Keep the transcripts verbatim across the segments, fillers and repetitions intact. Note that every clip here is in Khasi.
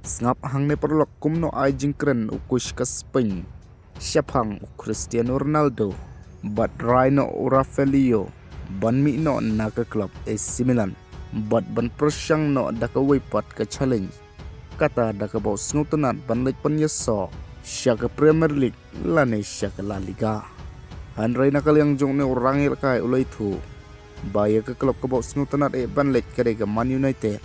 Sngap hangne paralok kumno ai jingkren u coach ka Spain shaphang u Cristiano Ronaldo bad rai noh u Rafaelino ban mih noh na ka club A C Milan bad ban pyrshang noh da kawei pat ka challenge, kata da kaba u sngewtynnad ban leit pynïasoh sha ka Premier League lane sha ka La Liga. Hynrei na ka liang jong une u rangïalehkai u la ïathuh ba ïa ka club kaba u sngewtynnad eh ban leit ka dei ka Man United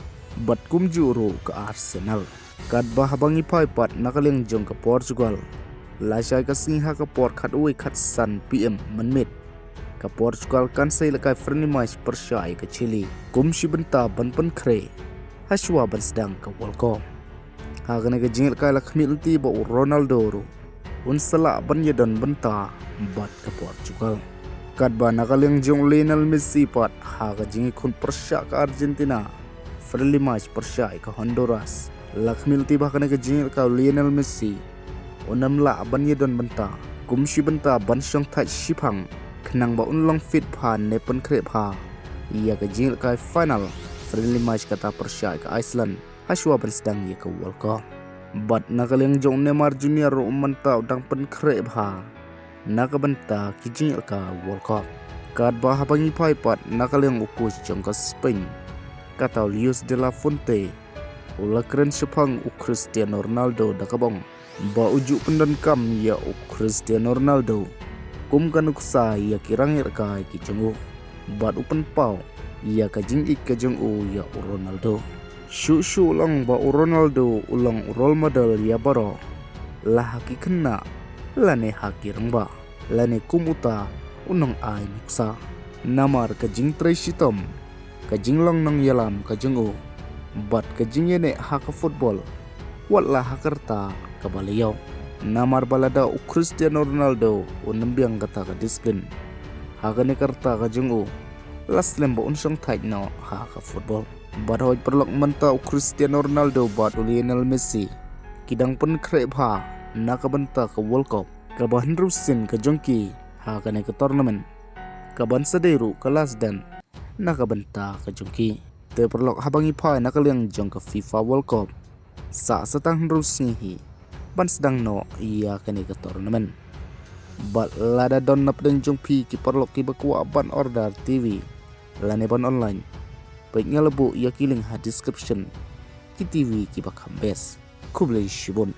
bad kumjuh ruh ka Arsenal. Katba haba ngi phai pat na ka liang jong ka Portugal, lashai ka sngi ha ka por khatwei khatsan P M mynmiet, ka Portugal kan sa ïalehkai friendly match pyrshah ïa ka Chile kum shi bynta ban pynkhreh hashwa ban sdang ka World Cup. Ha kane ka jingïalehkai la khmih lynti ba u Ronaldo ruh un sa lah ban ïadon bynta bad ka Portugal. Katba na ka liang jong u Lionel Messi pat, ha ka jingïakhun pyrshah ka Argentina, friendly match pyrshah ïa ka Honduras, la khmih lynti ba ha kane ka jingïalehkai u Lionel Messi un ym lah ban ïadon bynta kum shi bynta ban shongthait shiphang, khnang ba un long fit bha ne pynkhreh bha ïa ka jingïalehkai final friendly match kata pyrshah ïa ka Iceland hashwa ban sdang ïa ka World Cup. Bad na ka liang jong u Neymar Junior ruh mynta u dang pynkhreh bha na ka bynta ki jingïalehkai World Cup. Katba haba ngi phai pat na ka liang u coach jong ka Spain, kata u Luis de la Fuente, u la kren shaphang u Cristiano Ronaldo da kaba ong ba u ju pyndonkam ïa u Cristiano Ronaldo kum ka nuksa ïa ki rangïalehkai ki jong u bad u pynpaw ïa ka jingïeit ka jong u ïa u Ronaldo. Shuh shuh u la ong ba u Ronaldo u long u role model ïa baroh, la ha ki khynnah lane ha ki rangbah, lane kum uta u nongai nuksa. Namar ka jingtrei shitom, ka jinglong nongïalam ka jong u bad ka jingïaineh ha ka football, wat la ha ka rta kaba la ïoh. Namar ba lada u Cristiano Ronaldo un ym biang kata ka discipline, ha kane ka rta ka jong u la slem ba un shongthait noh ha ka football. Bad hooid paralok, mynta u Cristiano Ronaldo bad u Lionel Messi ki dang pynkhreh bha na ka bynta ka World Cup kaba hynriew sien ka jong ki ha kane ka tournament, kaban sa dei ruh ka last dance na ka bynta ka jong ki. Te paralok, haba ngi phai na ka liang jong ka FIFA World Cup, sah sa tang hynriew sngi hi ban sdang noh ïa kane ka tournament. Bad lada don na pdeng jong phi ki paralok kiba kwah ban order T V lane ban online, peit, nga la buh ïa ki link ha description, ki T V kiba kham best. Khublei shibun.